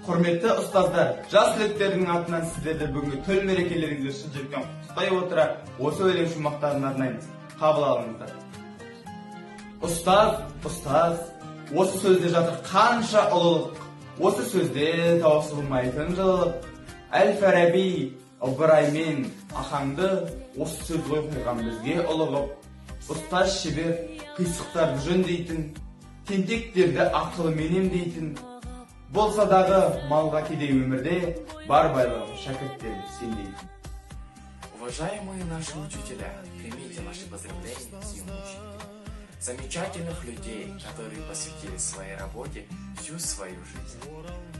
Құрметті ұстаздар, жас түлектердің атынан сіздерді бүгінгі төл мерекелеріңізбен шын жүректен құттықтай отыра, осы өлең шумақтарын арнаймыз. Қабыл алыңыздар. Ұстаз, ұстаз, осы сөзде жатыр қанша ұлылық, осы сөзде таусылмайтын жылылық. Әл Фараби, Ыбырай мен Ахаңды осы сөз ғой қойған бізге ұлы ғып. Ұстаз шебер, қисықтарды жөндейтін, тентектерді ақылымен емдейтін. Болса дағы малға кедей өмірде, бар байлығым шәкірттерім сендей. Уважаемые наши учителя, примите наши поздравления с Днем Учителя. Замечательных людей, которые посвятили своей работе всю свою жизнь.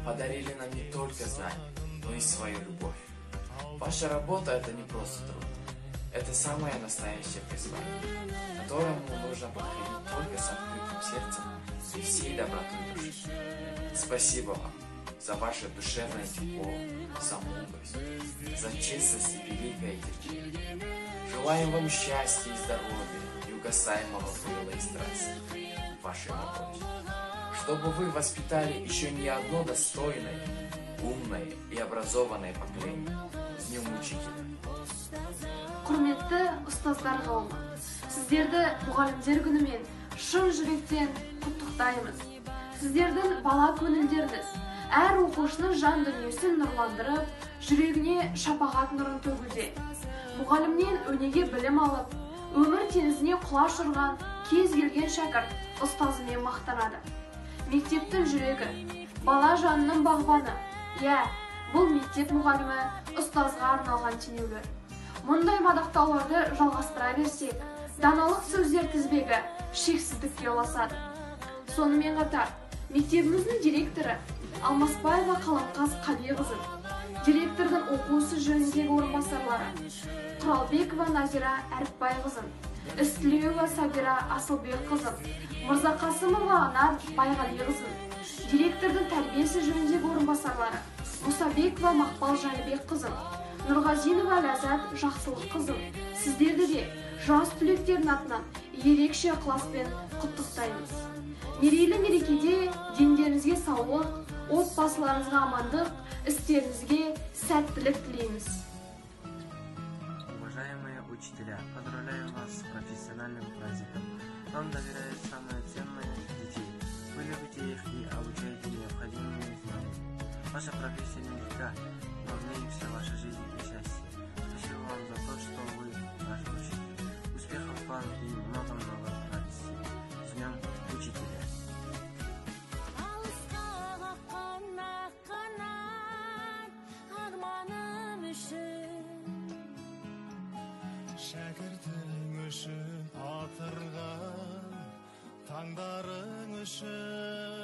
Подарили нам не только знания, но и свою любовь. Ваша работа – это не просто труд. Это самое настоящее призвание, к которому нужно подходить только с открытым сердцем и всей добротой души. Спасибо вам за ваше душевное тепло, за мудрость, за честность и великое терпение. Желаем вам счастья и здоровья, неугасаемого пыла и страсти в вашей работе. Чтобы вы воспитали еще не одно достойное, умное и образованное поколение. С Днем Учителя! Құрметті ұстаздар қауымы, сіздерді Мұғалімдер күнімен шын жүректен құттықтаймыз. Сіздердің бала көңілдеріңіз әр оқушының жан дүниесін нұрландырып, жүрегіне шапағат нұрын төгуде. Мұғалімнен өнеге білім алып, өмір теңізіне құлаш ұрған кез келген шәкірт ұстазымен мақтанады. Мектептің жүрегі, бала жанының бағбаны, иә, бұл мектеп мұғалімі, ұстазға арналған теңеулер. Мұндай мадақтауларды жалғастыра берсек, даналық сөздер тізбегі шексіздікке ұласады. Сонымен қатар мектебіміздің директоры Алмасбаева Қаламқас Қалиқызын, директордың оқу ісі жөніндегі орынбасарлары Құралбекова Назира Әріпбайқызын, Ізтілеуова Сабира Асылбекқызын, Мырзақасымова Анар Байғалиқызын, директордың тәрбие ісі жөніндегі орынбасарлары Мұсабекова Мақпал Жәнібекқызын, Нұрғазинова Ләззат Жақсылыққызын, сіздерді де жас түлектердің атынан ерекше ықыласпен құттықтаймыз. Мерейлі мерекеде дендеріңізге саулық, отбасыларыңызға амандық, істеріңізге сәттілік тілейміз. Уважаемые учителя, поздравляю вас с профессиональным праздником. Вам доверяют самое ценное – детей. Вы любите их и обучаете необходимыми знаниями. Ваша профессия нелегка, но в ней вся ваша жизнь и счастье. Спасибо вам за то, что вы наш учитель. Успехов вам и много-много радости. С Днем Учителя! Алысқа қаққан ақ қанат арманым үшін. Шәкіртің үшін атырған таңдарың үшін.